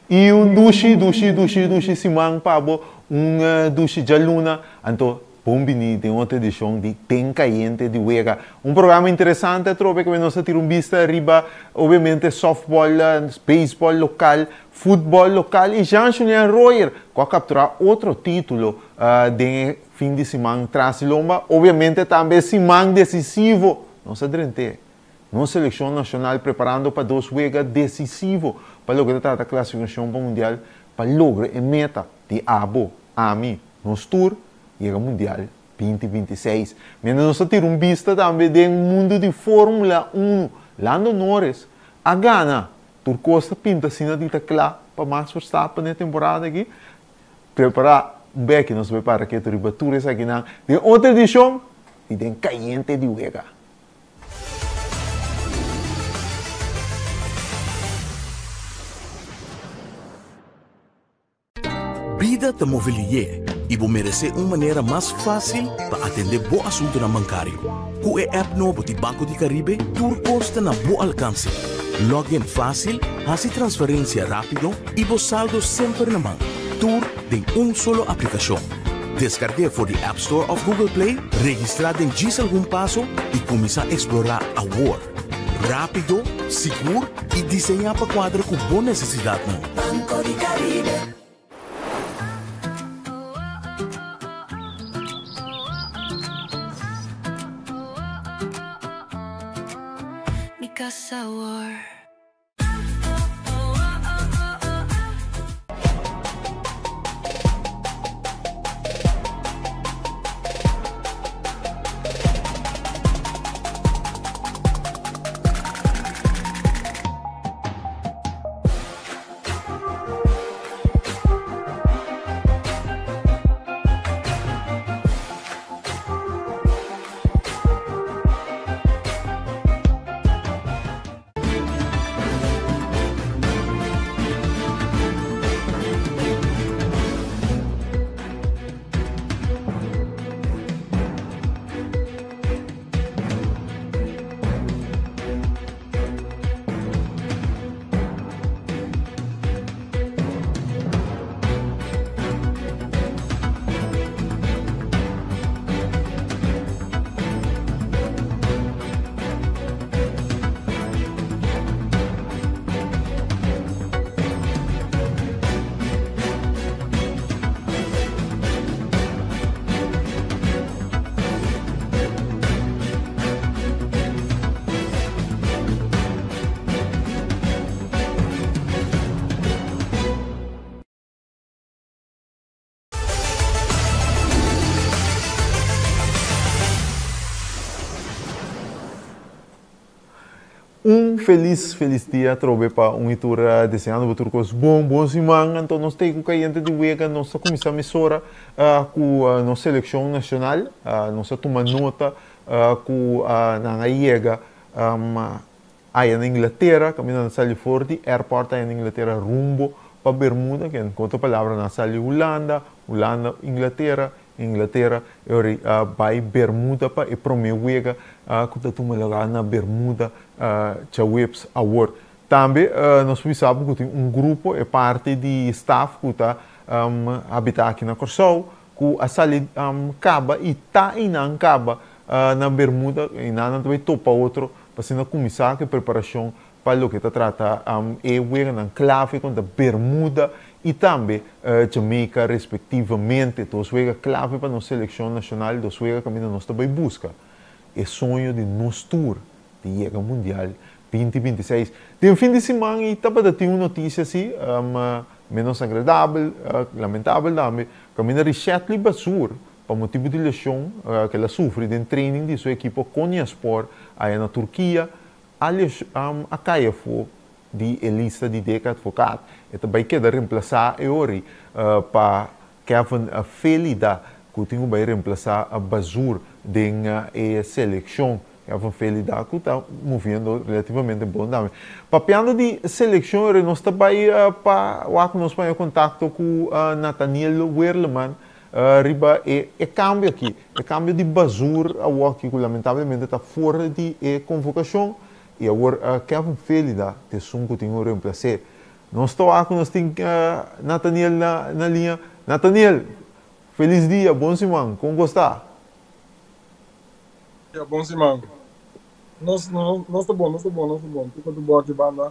I un dushi, dushi, dushi, dushi siman pa bo, un dushi djaluna. Anto bon bini den otro edishon di Den Kayente di Wega. Un programa interesante atrobe ku nos a tira un bista riba obviamente softball, baseball lokal, futbòl lokal i Jean Julien Royer ku a kapturá otro título den e fin di siman tras di lomba. Obviamente tambe e siman desisivo nos a drent'é. Nos selekshon nashonal preparando pa dos wega desisivo pa loke ta trata klasifikashon pa mundial pa logra e meta di abo, ami, nos tur yega mundial 2026. Mientras nos ta tira un bista tambe den mundu di Formula Uno, Lando Norris a gana. Tur kos ta pinta asina di ta kla pa Max Verstappen e temporada aki. Prepara un beki, nos bai para ketu riba tur esakinan den otro edishon di Den Kayente di Wega. Bida ta move lié i bo meresé un manera mas fásil pa atendé bo asuntunan bankario. Ku e app nobo di Banco di Caribe tur kos ta na bo alkanse. Log in fásil, hasi transferensia rápido i bo saldo semper na man. Tur den un solo aplikashon. Deskarg'é for di App Store òf Google Play, registrá den djis algun paso i kuminsá eksplorá awor. Rápido, sigur i diseñá pa kuadra ku bo nesesidatnan. Banco di Caribe. Mi casa awor. Un felis felis dia atrobe pa un y tur deseando bo tur cos bon, bon siman, anto nos ta ku cayente di wega, nos ta cuminsa mesora cu nos seleccion nacional, nos a tuma nota cu nan a yega Aya na Inglatera, kaminda nan sali for di airport aya na Inglatera rumbo pa Bermuda, ke ku otro palabra nan sali Hulanda, Hulanda Inglatera, Inglatera e ora ei a bai Bermuda pa e prome wega ku ta tuma lugar na Bermuda djaweps awor. Tambe nos por bisa bo ku tin un grupo e parti di staff ku ta habita aki na Kòrsou ku a sali kaba i ta einan kaba na Bermuda, einan nan ta bai topa otro pa asina kuminsá ku e preparashon pa loke ta trata e weganan klave kontra Bermuda i tambe Jamaica respektivamente. Dos wega klave pa nos selekshon nashonal, dos wega kaminda nos ta bai buska e soño di nos tur di yega Mundial 2026. Den fin di siman i tabata tin un notisia si menos agradabel, lamentabel tambe, kaminda Richetly Basur Pa motibu di leshon ku el a sufri den training di su ekipo Konyaspor aya na Turkia, a a kai afó di e lista di Dick Advocaat. E ta bai keda remplasá e ori pa Kevin Felida ku tin ku bai remplasá Bazoer den e selekshon. Kevin Felida ku ta moviendo relativamente bon tambe. Papiando di selekshon ori nos ta bai pa wak nos paña kontakto ku Nathaniel Werleman. Riba e e kambio aki, e kambio di Bazoer awoki ku lamentablemente ta for di e konvokashon i awor Kevin Felida ta esun ku tin ku remplas'é. Nos ta ku nos tin Nathaniel na liña. Nathaniel, felis dia, bon siman, kon ta? Ja, bon siman. Nos, no, nos ta bon, nos ta bon, nos ta bon. Tur ta bon aki banda.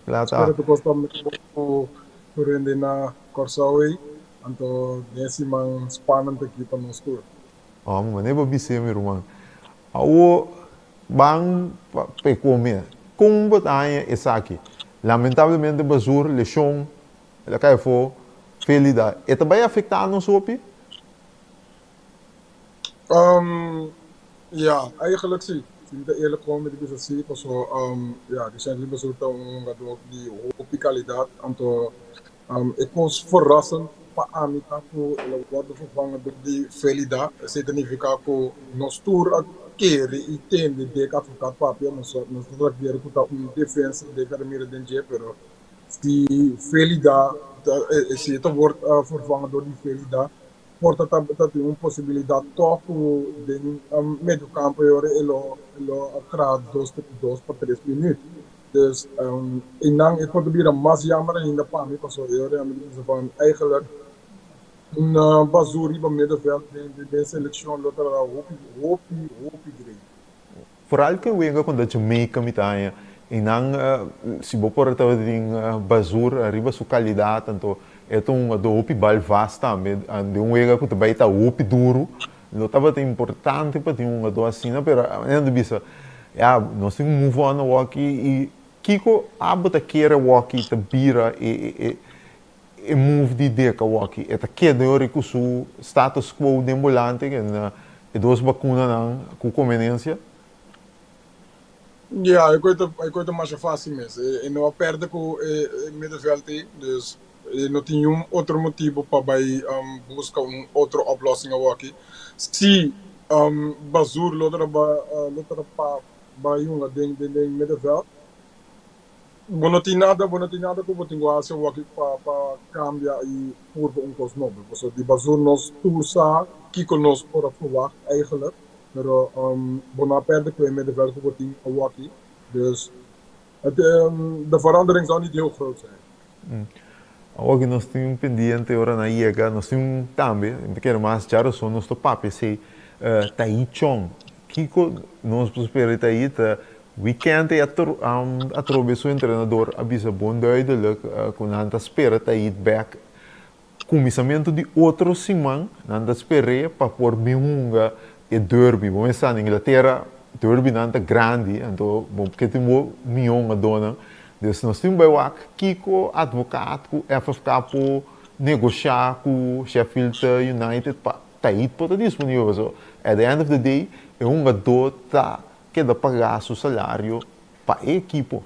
Klaro. Spero ku ta bon ku rende na Kòrsou. Anto, e siman spannend aki pa nos tur. Oh, ma ne bisa mi ruman. Awo ban pa kome. Kon bo ta haña esaki? Lamentablemente Bazoer leshon, el a kai afó, Felida. E ta bai afektá nos hopi? Ja, eigenlijk si. Si mi ta eerlijk gewoon met bisa si, paso ja, Risenley Bazoer ta un hungadó di hopi kalidat. Anto e kos verrassend pa ami ta ku el a wòrdu vervangen door di Felida. Esei ta nifiká ku nos tur a kere i tende Dick Advocaat papia, nos ta kere ku ta un defensa Dick a mira den dje, pero si Felida, si e ta wordt vervangen door di Felida, por ta tin un posibilidat toch ku den medio kampo e lo traha 2 pa 3 minüt. Dus en dan e por bira mas jammer ainda pa mi, paso eu realmente van eigenlijk un Bazoer riba middenveld den selekshon lo ta hopi hopi hopi great. Vooral ku wega kontra Jamaica mi ta haña. I nan si bo por tin Bazoer riba su kalidat, anto e ta un hopi bal vast tambe. Den un wega ku bai ta hopi duru. Lo tabata importante pa tin un asina, pero ainda bisa, ja, nos tin ku move on aki i kiko abo ta kere aki ta bira e move di Dick aki. E ta keda yori ku su status quo den volante na e dos bakunanan ku konveniensia. Ja, e kos ta mas fásil mes. E no a pèrdè ku e middenveld ei, dus no tin un otro motibu pa bai buska un otro oplossing aki. Si Bazoer lo pa bai hunga den middenveld, bo no tin nada, bo no tin nada ku bo tin ku hasi aki pa kambia i purba un kos nobo. So di Bazoer nos tur sa kiko nos por a verwacht eigenlijk. Pero bo no a pèrdè ku e middenveld ku bo tin aki. Dus de verandering zou niet heel groot zijn. Awor ku nos tin un pendiente ora nan yega, nos tin tambe, mi ke mas djarason nos ta papia esei, Tahith Chong. Kiko nos por spera Tahith? Weekend e atrobe su entrenador a bisa bon duidelijk ku nan ta spera Tahith back. Kuminsamentu di otro siman, nan ta spera pa por bin hunga e derby. Bon sa na Inglatera, derby nan ta grandi, anto bon ke tin bo mion adónan. Dus nos tin bai wak kiko Advocaat ku FFK por negoshá ku Sheffield United pa Tahith por ta disponibel. So, at the end of the day, e hungadó ta keda paga su salario pa e ekipo.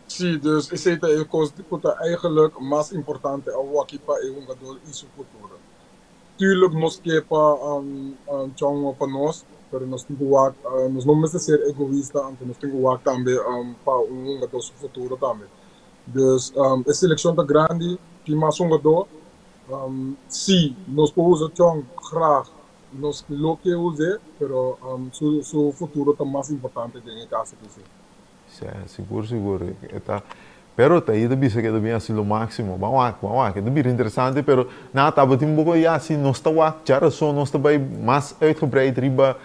Si, dus esei ta e kos ku ta eigenlijk mas importante aki pa e hungadó i su futuro. Tuurlijk nos ke pa Chong pa nos, pero nos tin ku wak, nos no mester ser egoista, anto nos tin ku wak tambe pa un hungadó su futuro tambe. Dus e selekshon ta grandi, tin mas hungadó. Si nos por usa Chong graag, nos lo ke usa, pero su futuro ta mas importante den e kaso ku si. Si, sigur, sigur. Ta, pero ta ei bisa ku ta hasi lo máksimo. Ban wak, ban wak. Ta bira interesante, pero nada, tabata un poko ya si nos ta wak, djarason nos ta bai mas uitgebreid riba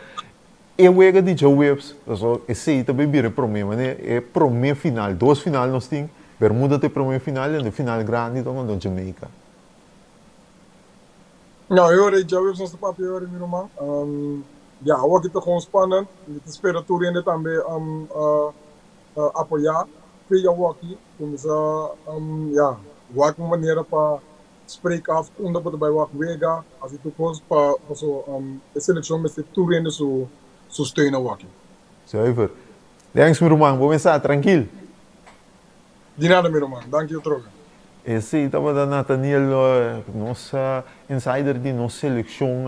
e wega di djaweps. So, esei ta bai bira problema, ne? E promé final, dos final nos tin. Bermuda ta promé final i e final grandi ta kontra Jamaica. Nou, hoor, djaweps nos ta papia, hoor, mi ruman. Ja, awor ta gewoon spannend. Mi ta spera tur hende tambe apoyá Via Walkie. Kuminsá ja, wak un manera pa spreek af unda bo ta bai wak wega, asina tur kos pa so e selekshon mester tur hende su steun awor. Zuiver. Thanks, mi ruman. Bon mensá, trankil. Di nada, mi ruman. Danki otro. E si, tabata Nathaniel, nos insider di nos selekshon,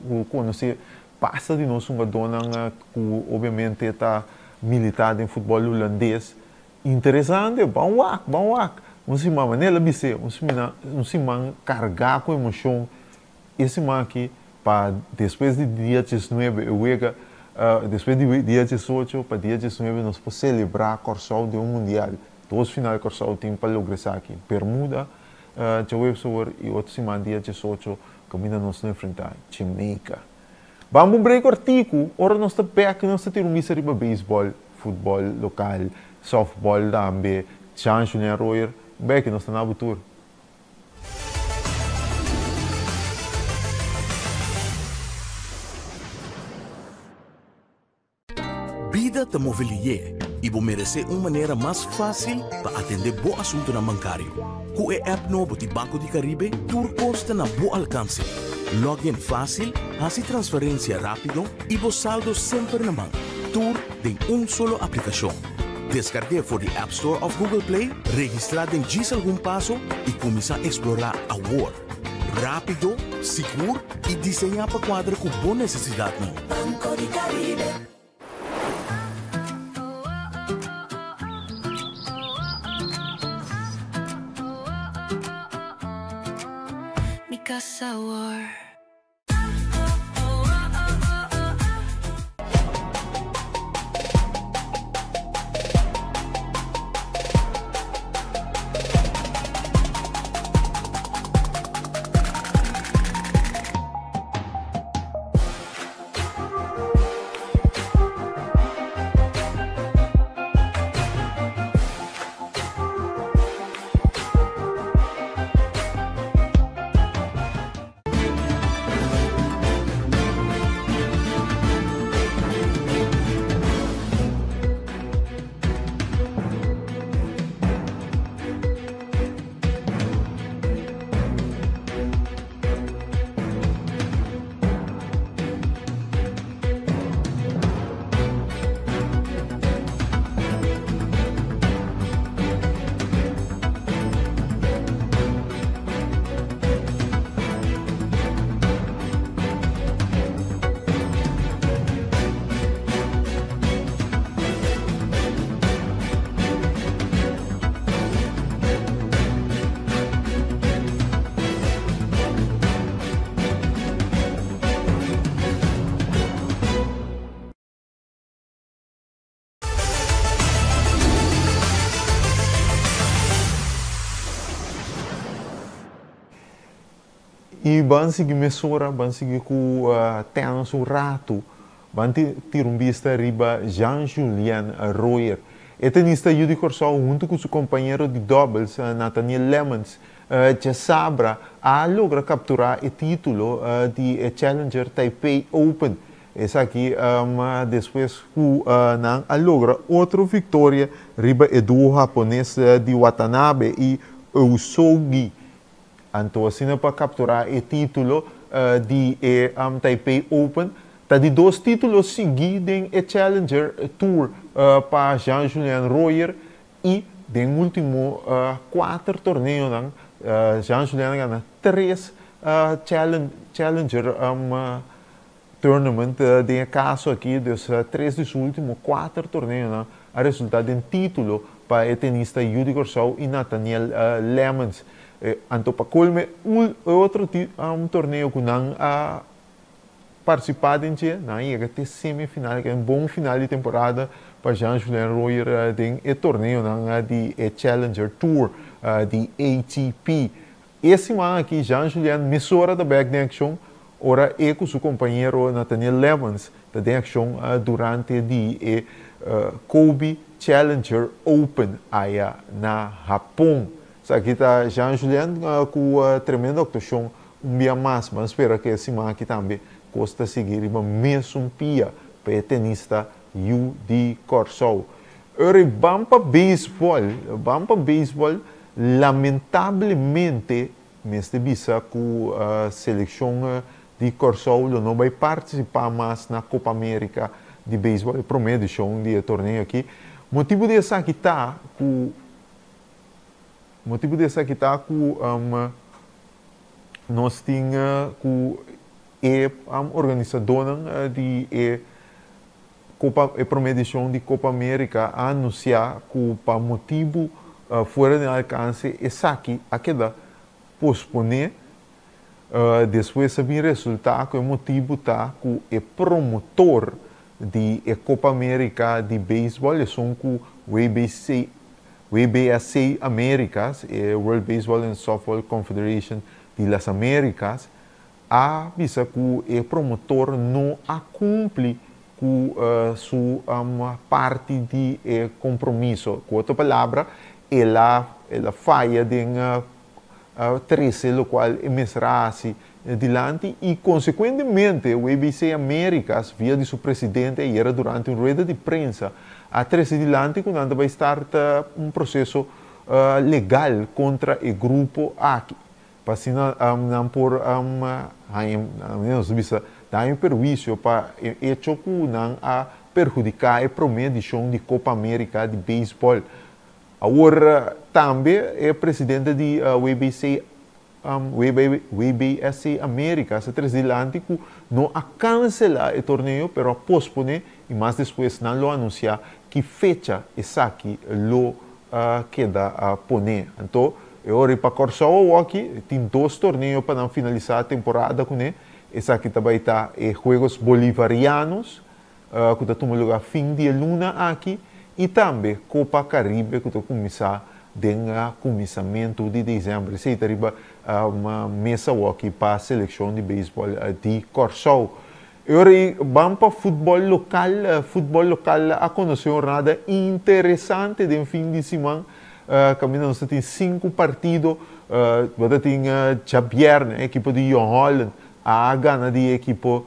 ku konosé basta di nos hungadónan ku obviamente ta militá den futbòl hulandes. Interesante, ban wak, ban wak. Un siman, manera bis'é, un siman kargá ku emoshon. E siman aki, pa despues di dia 19, e wega, despues di dia 18, pa dia 19, nos por selebrá Kòrsou den un mundial. Dos final Kòrsou tin pa logra esaki, Bermuda djaweps awor i otro siman dia 18 kaminda nos lo enfrentá Jamaica. Ban un break kòrtiku, ora nos ta bèk nos ta tira un bista riba beisbòl, futbòl lokal, sòftbòl tambe, Jean Julien Royer, bèk nos ta na bo tur. Bida ta move lié i bo meresé un manera mas fásil pa atendé bo asuntunan bankario. Ku e app nobo di Banco di Caribe tur kos ta na bo alkanse. Log in fásil, hasi transferensia rápido i bo saldo semper na man. Tur den un solo aplikashon. Deskarg'é for di App Store òf Google Play, registrá den djis algun paso i kuminsá eksplorá awor. Rápido, sigur i diseñá pa kuadra ku bo nesesidatnan. Banco di Caribe. Mi casa awor. I ban sigui mesora, ban sigui ku tènis un ratu. Ban tira un bista riba Jean-Julien Rojer. E tenista yu di Kòrsou huntu ku su kompañero di dòbels Nathaniel Lemmens djasabra a logra kapturá e título di e Challenger Taipei Open. Esaki despues ku nan a logra otro viktoria riba e duo hapones di Watanabe i Eusogi. Anto asina pa kapturá e título di e Taipei Open ta di dos título sigui den e Challenger Tour pa Jean-Julien Rojer i den último kuater torneonan Jean-Julien a gana tres Challenger Tournament den e kaso aki, dus tres di su ultimo kuater torneonan a resultá den título pa e tenista yu di Kòrsou i Nathaniel Lemmens. Anto pa kolme e otro torneo ku nan a partisipá den dje, nan a yega te semifinal, ke un bon final di temporada pa Jean-Julien Rojer den e torneonan di e Challenger Tour di ATP. E siman aki Jean-Julien mesora ta bek den akshon ora e ku su kompañero Nathaniel Levens ta den akshon durante di e Kobe Challenger Open aya na Hapon. Esaki ta Jean-Julien ku tremendo aktuashon un bia mas. Ban spera ku e siman aki tambe kos ta sigui riba mesun pia pa e tenista yu di Kòrsou. Ora e ban pa beisbòl, ban pa beisbòl, lamentablemente mester bisa ku selekshon di Kòrsou lo no bai partisipá mas na Kopa Amerika di beisbòl, e promé edishon di e torneo aki. Motibu di esaki ta ku motibu di esaki ta ku nos tin ku e organisadónan di e Copa, e prome edicion di Copa America a anuncia cu pa motibu fuera den alcance esaki a keda pospone. Despues a bin resulta cu e motibu ta cu e promotor di e Copa America di baseball, esun cu WBC. WBSC Americas, e World Baseball and Softball Confederation di las Americas, a bisa ku e promotor no a kumpli ku su parti di e kompromiso. Ku otro palabra, el a el a faya den trese lokual e mester a hasi dilanti i konsekuentemente WBC Americas via di su presidente ayera durante un rueda di prensa a trese dilanti ku nan ta bai start un proseso legal kontra e grupo aki pa asina nan por haña, nos ta bisa, daño perhuisio pa e echo ku nan a perhudiká e promé edishon di Kopa Amerika di beisbòl. Awor tambe e presidente di WBC WBSC America sa trese dilanti ku no a kanselá e torneo pero a posponé i mas despues nan lo anunsiá ki fecha esaki lo keda poné. Anto e ora ei pa Kòrsou awoki tin dos torneo pa nan finalisá temporada kuné. Esaki ta bai ta e Juegos Bolivarianos ku ta tuma lugá fin di e luna aki i tambe Kopa Karibe ku ta kuminsá den kuminsamentu di desèmber. Esei ta riba mesa awoki pa selekshon di beisbòl di Kòrsou. E ora ei ban pa futbòl lokal. Futbòl lokal a konosé un jornada interesante den fin di siman kaminda nos ta tin sinku partido. Bo ta tin djabièrnè ekipo di Jong Holland a gana di ekipo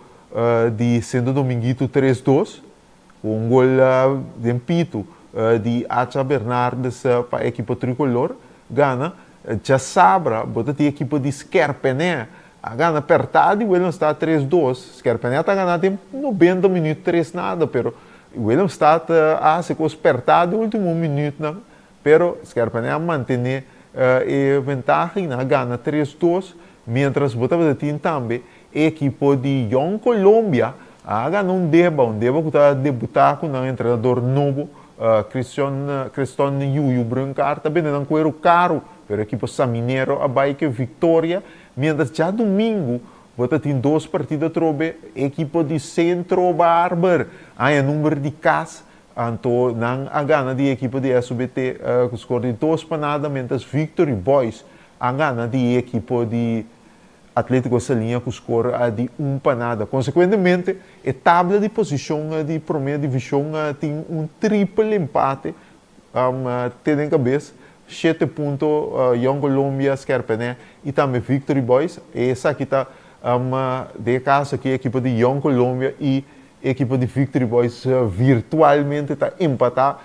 di Sento Dominguito tres dos, ku un gol den pitu di Acha Bernardes pa ekipo trikolor gana. Djasabra bo ta tin ekipo di Skerpenè a gana pèrtá di Willemstad tres dos. Skerpenè ta gana den nobenta minüt tres nada, pero Willemstad a hasi kos pèrtá den último minütnan, pero Skerpenè a mantené e ventaha i nan a gana tres dos, miéntras bo tabata tin tambe E ekipo di Jong Colombia a gana un deba, un deba ku ta debutá ku nan entrenador nobo, Christian Criston Yuyu Brunkar ta bende nan kueru karu, pero ekipo Saminero a bai ku e viktoria, miéntras djadumingu bo ta tin dos partido atrobe, ekipo di Centro Barber haña number di kas, anto nan a gana di ekipo di SUBT ku skor di dos pa nada, miéntras Victory Boys a gana di ekipo di Atlético Saliña ku skor di un pa nada. Konsekuentemente, e tabla di posishon di promé divishon tin un tripel empate te den kabes, shete punto Jong Colombia, Skerpenè i tambe Victory Boys. Esaki ta den e kaso aki ekipo di Jong Colombia i ekipo di Victory Boys virtualmente ta empatá.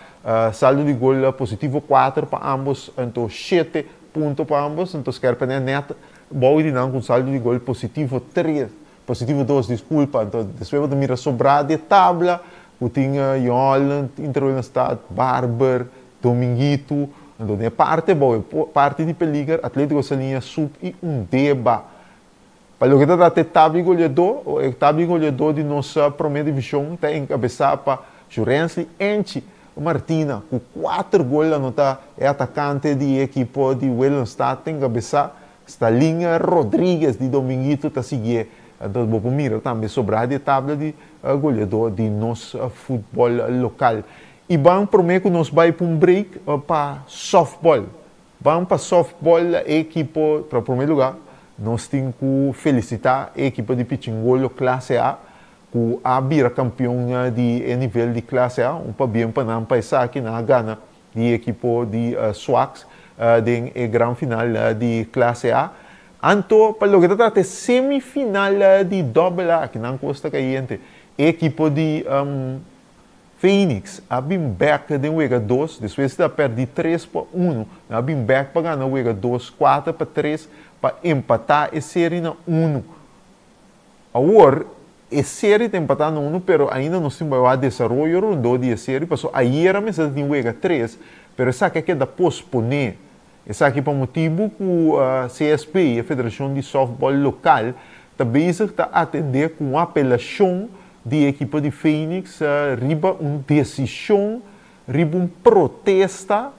Saldo di gol positivo kuater pa ambos, anto shete punto pa ambos, anto Skerpenè nèt Bou di nan ku un saldo di gol positivo tres, positivo dos, diskulpa. Anto despues bo ta mira sobrá di e tabla ku tin Jong Holland, Inter Willemstad, Barber, Dominguito. Anto den e parti abou, e parti di peliger, Atletico Saliña, Sub i Undeba. Pa loke ta trata e tabla di goleadó, e tabla di goleadó di nos promé divishon ta enkabesá pa Jurensley Enchi Martina ku kuater gol anotá. E atakante di e ekipo di Willemstad ta enkabesá. Stalin Rodriguez di Dominguito ta siguié. Anto bo por mira tambe sobrá di e tabla di goleadó di nos futbòl lokal. I ban promé ku nos bai pa un break pa sòftbòl. Ban pa sòftbòl e ekipo, pa promé lugá nos tin ku felisitá e ekipo di Pichingolo Klase A ku a bira kampion di e nivel di klase A, un pabien pa nan pa esaki, nan a gana di ekipo di Swax den e gran final di klase A. Anto pa loke ta trata e semifinal di dòbel A, kinan kos ta kayente, e ekipo di Phoenix a bin bèk den wega dos, despues di a pèrdí tres pa unu, nan a bin bèk pa gana wega dos, kuater pa tres pa empatá e seri na unu. Awor, e seri ta empatá na unu, pero ainda nos tin bai wak desaroyo rondó di e seri, pasobra ayera mester ta tin wega tres, pero esaki a keda posponé. Esaki pa motibu ku CSB, e federashon di sòftbòl lokal, ta bezig ta atendé ku un apelashon di e ekipo di Phoenix riba un desishon riba un protesta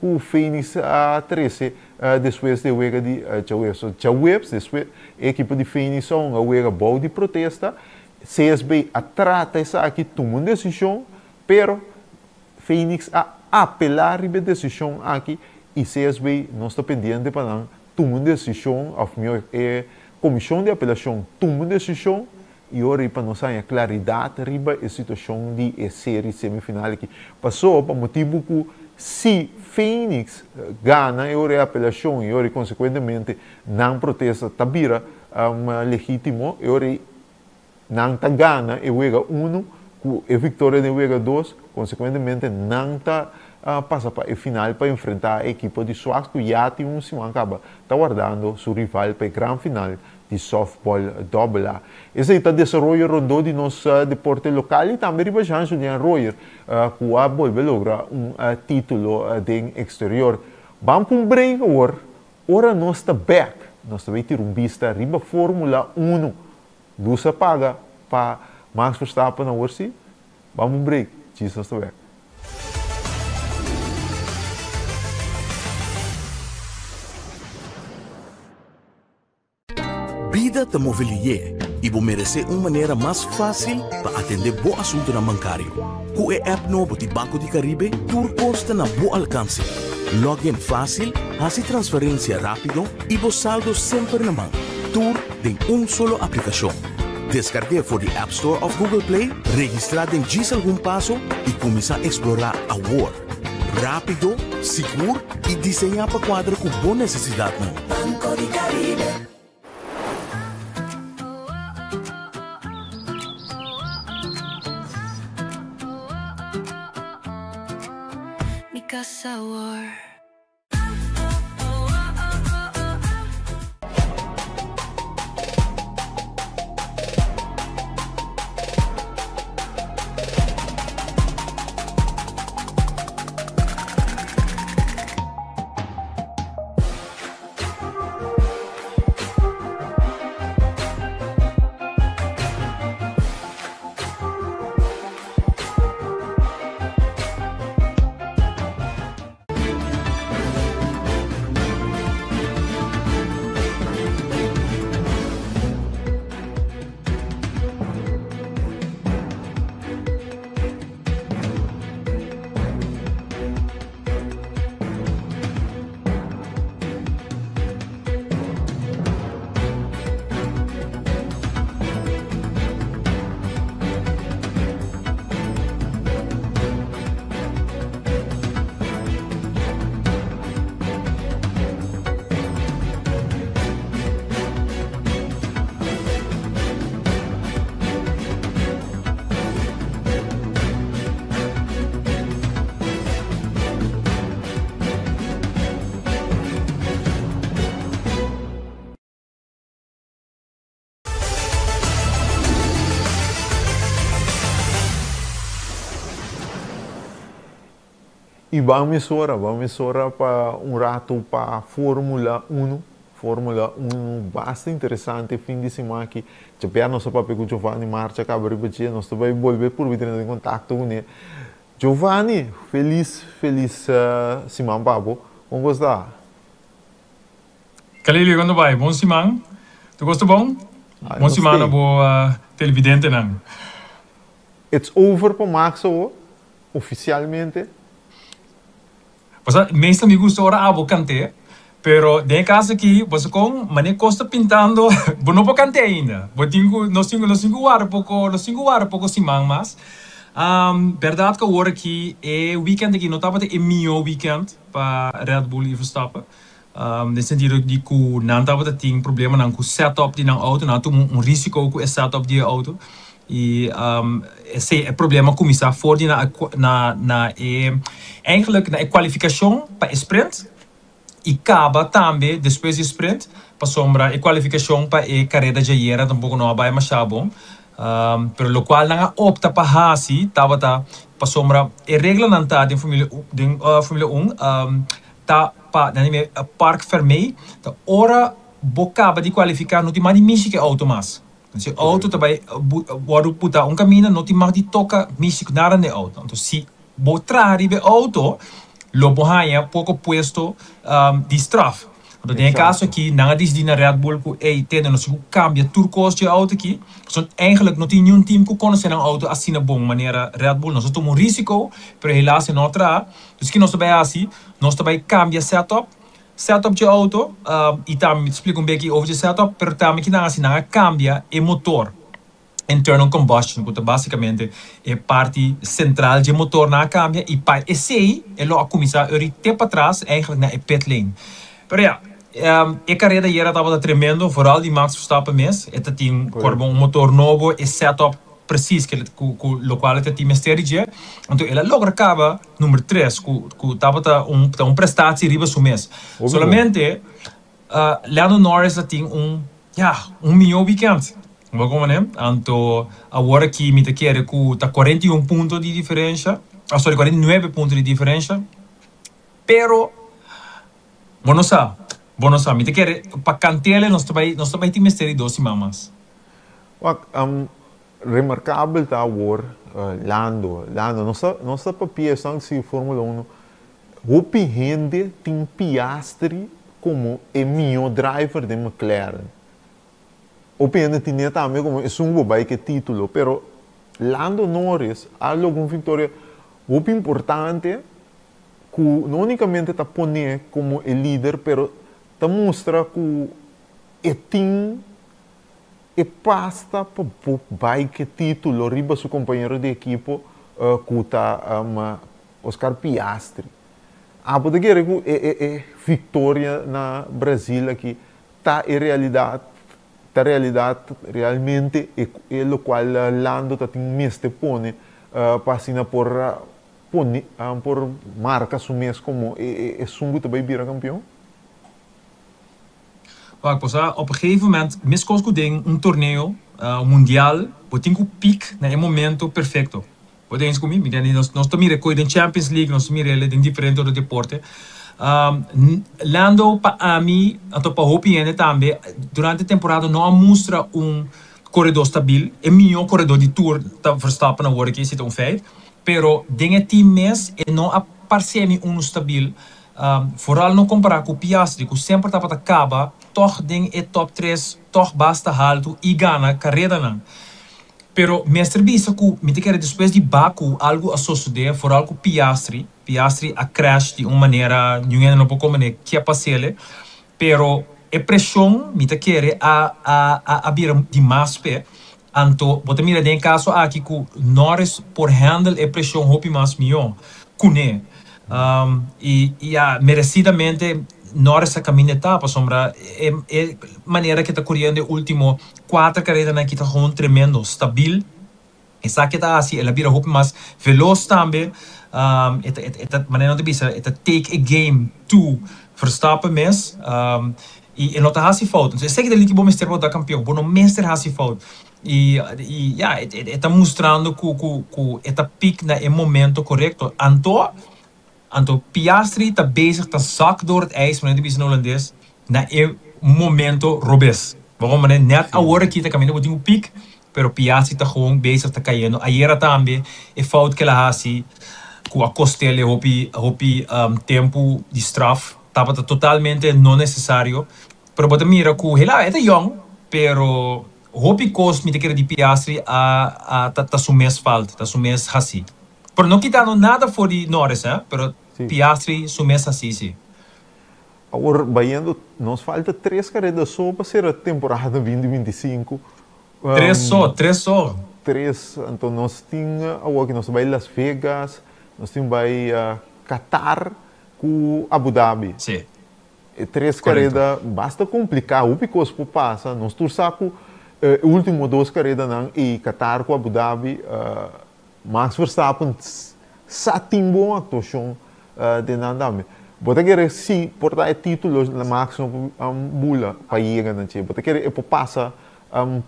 ku Phoenix a trese despues di e wega di djaweps. So djaweps despues e ekipo di Phoenix a hunga wega bou di protesta. CSB a trata esaki, tuma un desishon, pero Phoenix a apelá riba e desishon aki i CSB nos ta pendiente pa nan tuma un desishon òf mihó e komishon di apelashon tuma un desishon i ora ei pa nos haña klaridat riba e situashon di e seri semifinal aki. Pasó pa motibu ku si Phoenix gana e ora e apelashon i ora ei konsekuentemente nan protesta ta bira legítimo e ora ei Nan ta gana e wega unu, ku e viktoria den wega dos, konsekuentemente nan ta pasa pa e final pa enfrentá e ekipo di Swax ku ya tin un siman kaba ta wardando su rival pa e gran final di sòftbòl dòbel A. Esei ta desaroyo rondó di nos deporte lokal i tambe riba Jean Julien Royer ku a bolbe logra un título den eksterior. Ban pa un break awor, ora nos ta bèk nos ta bai tira un bista riba Fórmula Uno. Luz a paga pa Max Verstappen awor si? Bam un break, djis nos ta bek. Bida ta move lié i bo meresé un manera mas fásil pa atendé bo asuntunan bankario. Ku e app nobo di Banco di Caribe tur kos ta na bo alkanse. Log in fásil, hasi transferensia rápido i bo saldo semper na man. Tur den un solo aplikashon. Deskarg'é for di App Store òf Google Play, registrá den djis algun paso i kuminsá eksplorá awor! Rápido, sigur i diseñá pa kuadra ku bo nesesidatnan. Banco di Caribe. Mi casa awor. Y ban mesora, ban mesora pa un rato pa Formula Uno. Formula Uno basta interesante fin di siman aki. Djabièrnè nos a papia ku Giovanni Marcha kaba riba dje, nos ta bai bolbe purba tene den kontakto kuné. Giovanni, felis felis siman pa bo. Kon ku sta? Kalilio, kon ta bai? Bon siman. Tur kos ta bon? Bon siman na bo televidentenan. It's over pa Max awo, oficialmente. Pasobra meestal mi gusta ora abo kant'é, pero den e kaso aki bo sa kon manera kos ta pintando bo no por kant'é ainda. Bo tin ku nos tin ku nos tin ku warda poko nos tin ku warda poko siman mas. Bèrdat ku awor aki e weekend aki no tabata e mihó weekend pa Red Bull i Verstappen. Den sentido di ku nan tabata tin problemanan ku setup di nan outo, nan a tuma un risiko ku e setup di e outo i esei e problema a kuminsá for di na na na e eigenlijk na e kualifikashon pa e sprint i kaba tambe despues di e sprint pasobra e kualifikashon pa e kareda djayera tampoko no a bai masha bon pero lokual nan a opta pa hasi tabata pasobra e reglanan ta den Formule den Formule un Ta pa nan di park fermé ta ora bo kaba di kualifiká no tin mag di mishi ku e outo mas. Si e outo ta bai wòrdu putá un kaminda no tin mag di toka mishi ku nada na e outo. Anto si bo traha riba e outo lo bo haña poko puesto di straf. Anto den e kaso aki nan a disidí na Red Bull ku ey tende nos tin ku kambia tur kos dje outo aki, pasobra eigenlijk no tin niun team ku konosé nan outo asina bon manera Red Bull. Nos a tuma un risiko, pero helaas e no a traha. Dus ki nos ta bai hasi? Nos ta bai kambia setup, setup dje outo, i tambe mi ta splika un beki over dje setup, pero tambe ki nan a hasi? Nan a kambia e motor. Internal combustion, ku ta basikamente e parti sentral dje motornan a kambia i pa esei e lo a kuminsá ori te patras eigenlijk na e pit lane. Pero ya, e kareda ayera tabata tremendo, vooral di Max Verstappen mes. E ta tin kòrda un motor nobo, e setup presis ku ku ku lokual e ta tin mester di dje. Anto el a logra kaba number tres ku ku tabata un ta un prestatie riba su mes. Solamente Lando Norris a tin un, ya, un mihó weekend. Bo komo ne? Anto awor aki mi ta kere ku ta 41 punto di diferensha, ah sorry, 49 punto di diferensha. Pero bo no sa, bo no sa. Mi ta kere pa kantele nos ta bai, nos ta bai tin mester di dos siman mas. Wak, remarkabel ta awor Lando, Lando, nos ta, nos ta papia esnan si Formula Uno Hopi hende tin Piastri komo e mihó driver den McLaren. Hopi hende tin'é tambe komo esun ku bo bai ku e título, pero Lando Norris a logra un viktoria hopi importante ku no únikamente ta pon'é komo e lider, pero ta mustra ku e tin e pasta pa bo bai ku e título riba su kompañero di ekipo ku ta Oscar Piastri. Abo ta kere ku e e e viktoria na Brazil aki ta e realidat, ta realidat realmente e e lokual Lando ta tin mester pone pa asina por pone por marka su mes komo e e esun ku ta bai bira kampion? Wak, bo sa op een gegeven moment meskos ku den un torneo mundial bo tin ku pik na e momento perfekto. Bo ta eens ku mi? Mi tende nos nos ta mira e koi den Champions League, nos ta mira el den diferente otro deporte. Lando pa ami, anto pa hopi hende tambe, durante temporada no a mustra un koredó stabil. E mihó koredó di tur ta Verstappen awor aki, esei ta un feit. Pero den e team mes e no a parse mi unu stabil, vooral no kompará ku Piastri ku semper tabata kaba tòg den e top tres tòg basta haltu i gana karedanan. Pero mester bisa cu mi ta kere despues di Baku algo a sosode, vooral cu Piastri. Piastri a crash di un manera niun hende no por comprende ke a pasele. Pero e presion mi ta kere a a a a bira di mas p'e. Anto bo ta mira den e caso aki cu Norris por handle e presion hopi mas miyo cune. Y ya merecidamente Norris a caminda e ta pasobra e e manera ke ta curiendo e ultimo Cuater caredanan aki ta gewoon tremendo, stabil. Esaki ta haci el a bira hopi mas veloz tambe. E ta, e ta, manera nan ta bisa, e ta take e game to Verstappen mes. Y e no ta haci fout. Entonces esaki ta liki bo mester pa bo ta campeon. Bo no mester haci fout. Y, y ya, e, e ta mustrando cu, cu, cu e ta pick na e momento corecto. Anto, Anto Piastri ta bezig ta zak door het ijs, manera ta bisa na Holandes, na e momento robes. Bo comprende? Net awor aki ta caminda bo tin un piek, pero Piastri ta gewoon bezig ta cayendo. Ayera tambe e fout ke el a haci cu a costele hopi hopi tempo di straf tabata totalmente no necesario. Pero bo ta mira cu hela e ta yong, pero hopi cos mi ta kere di Piastri a a ta su mes falt, ta su mes haci. Pero no kitando nada for di Norris hè, pero Piastri su mes haci si. Awor bayendo nos falta tres careda so pa cera temporada binti 25. Tres so, tres so. Tres, anto nos tin awor ki nos ta bay Las Vegas, nos tin bay Qatar cu Abu Dhabi. Si. E tres careda basta complica, hopi cos por pasa, nos tur sa cu e ultimo dos caredanan ey Qatar cu Abu Dhabi Max Verstappen sa tin bon actuacion den nan tambe. Bo ta kere si por ta e titulo Max no por bula pa yega na dje. Bo ta kere e por pasa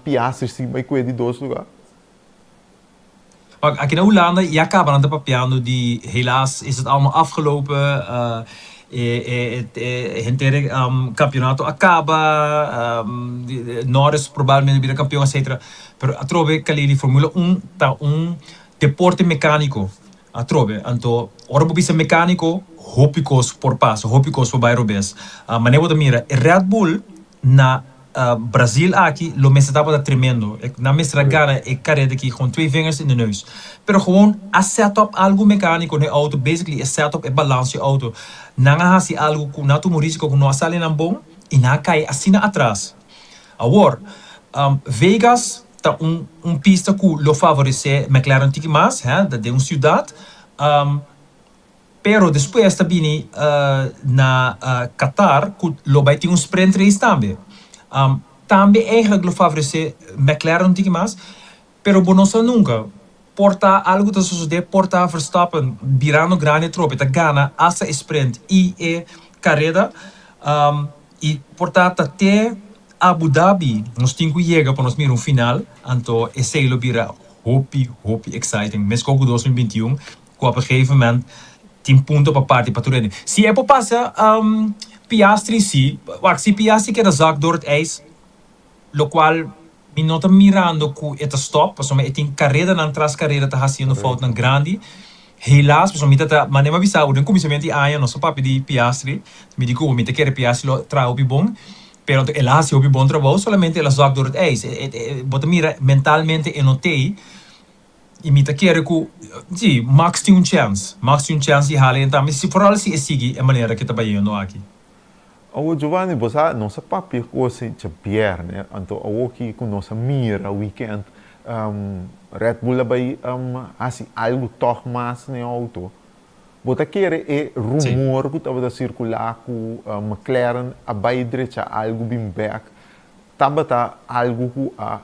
Piastri si bai cue di dos lugar? Wak, aki na Hulanda ya caba nan ta papiando di helaas is het allemaal afgelopen, e henter e campeonato a caba, Norris probablemente bira campeon etcetera. Pero atrobe Kalili, Formula un ta un deporte mecanico. Atrobe, anto ora bo bisa mecanico, hopi cos por pasa, hopi cos por bay robes. Manera bo ta mira, e Red Bull na Brazil aki lo mester tabata tremendo. Nan mester a gana e careda aki gewoon twee vingers in de neus. Pero gewoon a set up algo mecanico na e auto, basically e set up e balance e auto. Nan a haci algo cu nan a tuma un risico cu no a sali nan bon y nan a cay asina atras. Awor, Vegas ta un un pista cu lo favorece McLaren tiki mas, he, ta den un ciudad. Pero despues ta bini na Qatar cu lo bay tin un sprint race tambe. Tambe eigenlijk lo favorece McLaren un tiki mas, pero bo no sa nunca. Por ta algo ta sosode, por ta Verstappen birando grandi atrobe ta gana hasta e sprint y e careda. Y por ta ta te Abu Dhabi nos tin cu yega pa nos mira un final, anto esey lo bira hopi hopi exciting, mescos cu 2021 cu op een gegeven moment tin punto pa parti pa tur hende. Si e por pasa Piastri si, wak si Piastri keda zak door het ijs, locual mi no ta mirando cu e ta stop, pasobra e tin caredanan tras careda ta haciendo foutnan grandi, helaas, pasobra mi ta ta, manera mi a bisa bo den cuminsamiento di aña nos a papia di Piastri, mi di cu mi ta kere Piastri lo traha hopi bon, pero el a haci hopi bon trabou, solamente el a zak door het ijs, bo ta mira mentalmente e no t'ey. I mi ta kere ku, si, Max tin un chèns. Max tin un chèns di hala e tambe, si foral si e sigui e manera ku e ta bayendo aki. Awor Giovanni, bo sa, nos a papia kos djabièrnè, anto awor ki ku nos a mira wikènt, Red Bull a bai hasi algu tòg mas na e outo. Bo ta kere e rumor ku tabata sirkulá ku McLaren a bai drecha algu bin bèk, tabata algu ku a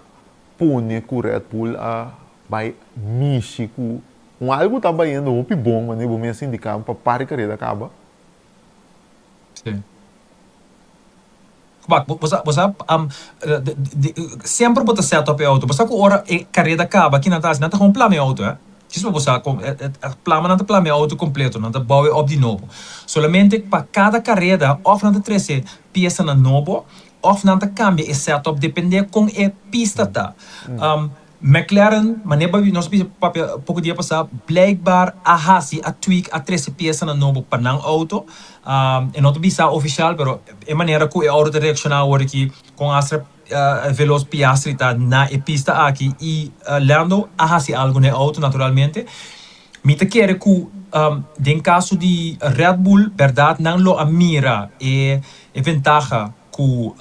pone ku Red Bull a bai mishi ku un algu ta bayendo hopi bon manera bo mes indiká pa par di kareda kaba. Sí. Wak, bo sa, bo sa, semper bo ta set up e auto. Bo sa ku ora e kareda kaba kinan ta hasi? Nan ta gewoon plama e auto, eh. Djis pa bo sa kon e plama nan ta plama e auto kompleto, nan ta bou e op di nobo. Solamente pa kada kareda òf nan ta trese piesanan nobo Of nan ta cambia e setup depende con e pista ta. McLaren, manera ba nos bisa papia poco dia pasa, blijkbaar a haci, a tweak, a trece piesanan nobo pa nan auto. E no ta bisa oficial, pero e manera cu e auto ta reacciona awor aki con hasta veloz Piastri ta na e pista aki y Lando a haci algo na e auto naturalmente. Mi ta kere cu den caso di Red Bull berdad nan lo a mira e E ventaha ku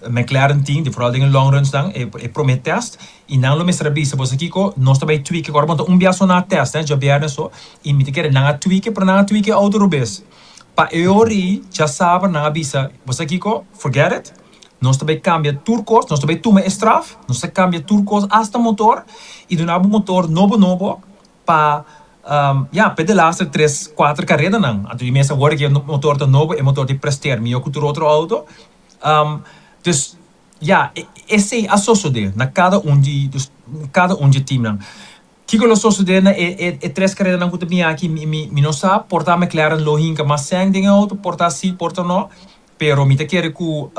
McLaren tin, di foral den e long runs nan, e prome test, i nan lo mester a bisa boso kiko, nos ta bai tweak, ora bo ta un bia so nan a test, djabièrnè so, i mi ta kere nan a tweak, pero nan a tweak e outo robes. Pa e ora ei, djasabra nan a bisa, boso kiko, forget it, nos ta bai kambia tur kos, nos ta bai tuma e straf, nos ta kambia tur kos, asta motor, i duna bo motor nobo nobo, Pa ya, p'e delaster tres, kuater karedanan. Anto di mes awor ku e motor ta nobo, e motor tin presteer mihó ku tur otro outo. Dus, ya, esei a sosodé na kada un di, dus kada un di e teamnan. Kiko lo sosodé na e e tres karedanan ku ta bini aki, mi mi mi no sa. Por ta McLaren lo hinka mas sèn den e outo, por ta si, por ta no. Pero mi ta kere ku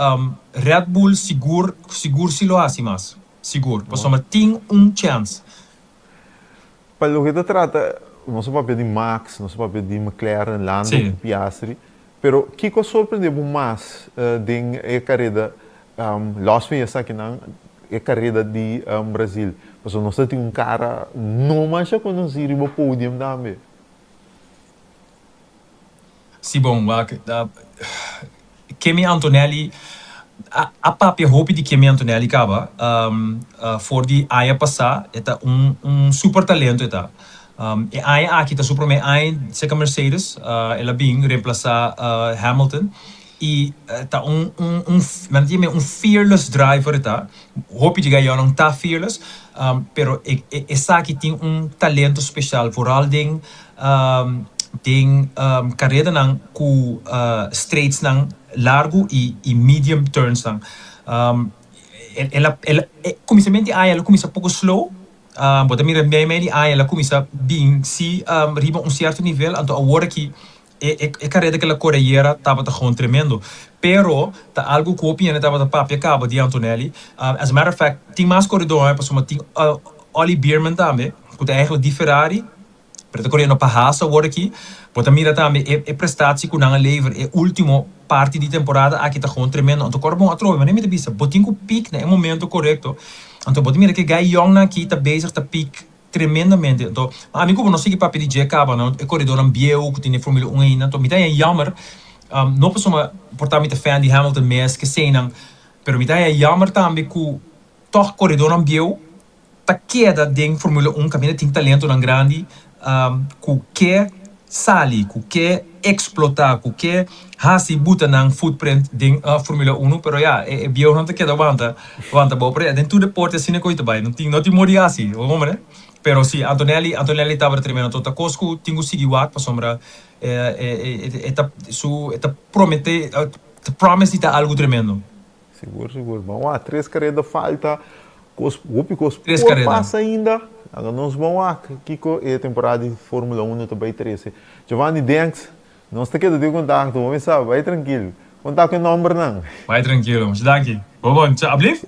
Red Bull sigur, sigur si lo hasi mas. Sigur. Pasobra tin un chèns. Pa loke ta trata, nos a papia di Max, nos a papia di McLaren, Lando ku Piastri, pero kiko a sorprende bo mas den e kareda, los van esakinan, e kareda di Brazil? Pasobra nos ta tin un kara no masha konosí riba podium tambe. Si bon, wak, Kimi Antonelli a papia hopi di Kimi Antonelli kaba for di aña pasá e ta un un super talento e ta. E aña aki ta su promé aña serka Mercedes, el a bin remplasá Hamilton i ta un un un nan ta yam'é un fearless driver e ta. Hopi di gayonan ta fearless pero e esaki tin un talento speshal vooral den Den karedanan ku straightsnan largu i medium turnsnan. El a el a kuminsamentu di aña el a kuminsá poko slow, bo ta mira mei mei di aña el a kuminsá bin si riba un sierto nivel, anto awor aki e e kareda ku el a kore ayera tabata gewoon tremendo. Pero ta algu ku hopi hende tabata papia kaba di Antonelli. As a matter of fact tin mas koredó pasobra tin Ollie Bearman tambe ku ta eigenlijk di Ferrari. Pero ta koriendo pa Haas awor aki. Bo ta mira tambe e e prestatie ku nan a lever e ultimo parti di temporada aki ta gewoon tremendo. Anto kòrda bon atrobe, manera mi ta bisa, bo tin ku piek na e momento korekto. Anto bo ta mira ku e guy yòngnan aki ta bezig ta piek tremendamente. Anto ami ku bo no sigui papia di dje kaba no, e koredornan bieu ku tin den Formule un ainda. Anto mi ta haña jammer, no pasobra por ta mi ta fan di Hamilton mes, keseinan, pero mi ta haña jammer tambe ku tòg koredornan bieu ta keda den Formula un kaminda tin talentonan grandi ku ke sali, ku ke eksplotá, ku ke hasi buta nan footprint den Formula Uno, pero ya, e bieunan ta keda wanta, wanta bou. Pero ya, den tur deporte asina ku ta bai, no tin, no tin modi hasi, bo komprende? Pero si, Antonelli, Antonelli tabata tremendo. Anto ta kos ku tin ku sigui wak pasobra e ta su, e ta promete, ta promise di ta algu tremendo. Sigur, sigur. Ban wak, tres kareda falta, kos, hopi kos Tres por kareda. pasa ainda. Laga nos ban wak kiko e temporada di Formula Uno ta bai trese. Giovanni, thanks. Nos ta keda den kontakto, bo mester sa, bai trankil. Konta ku e nòmbernan. Bai trankilo. Masha danki. Bo bon. Cha, ablief?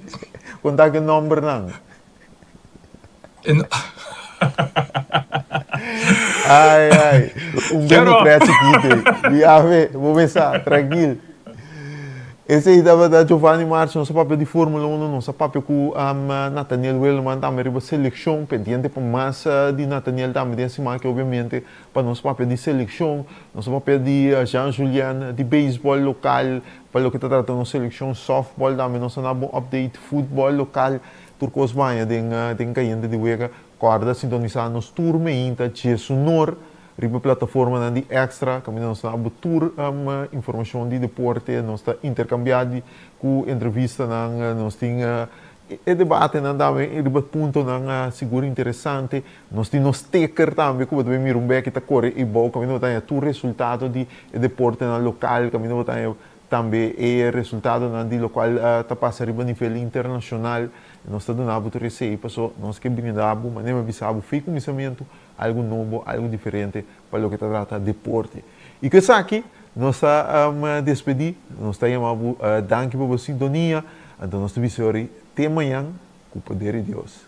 Konta ku e nòmbernan. E no. Ai, ai. Un bem Kero. pré chiquito. Di ave, bo mester sa, trankil. Esei tabata Giovanni March, nos a papia di Formula Uno, nos a papia ku Nathaniel Willeman tambe riba selekshon, pendiente pa mas di Nathaniel tambe den siman aki obviamente pa nos papia di selekshon, nos a papia di Jean Julien di beisbòl lokal, pa loke ta trata nos selekshon sòftbòl tambe nos a na bon update, futbòl lokal, tur kos baña den den kayente di wega. Kòrda sintonisá nos tur meinta djesunor Riba plataformanan di Extra kaminda nos ta abo tur informashon di deporte, nos ta interkambiá di ku entrevistanan, nos tin e debatenan tambe riba puntonan sigur interesante. Nos tin nos ticker tambe ku bo ta bin mira un beki ta kore ei bou kaminda bo ta haña tur resultado di e deportenan lokal, kaminda bo ta haña tambe e resultadonan di lokual ta pasa riba nivel internashonal. Nos ta duna bo tur esei paso nos ke brinda bo manera mi a bisa bo fi kuminsamentu. Algu nobo, algu diferente pa loke ta trata deporte. I ku esaki nos ta despedí, nos ta yama bo danki pa bo sintonia, anto nos ta bisa yori te mañan ku poder di Dios.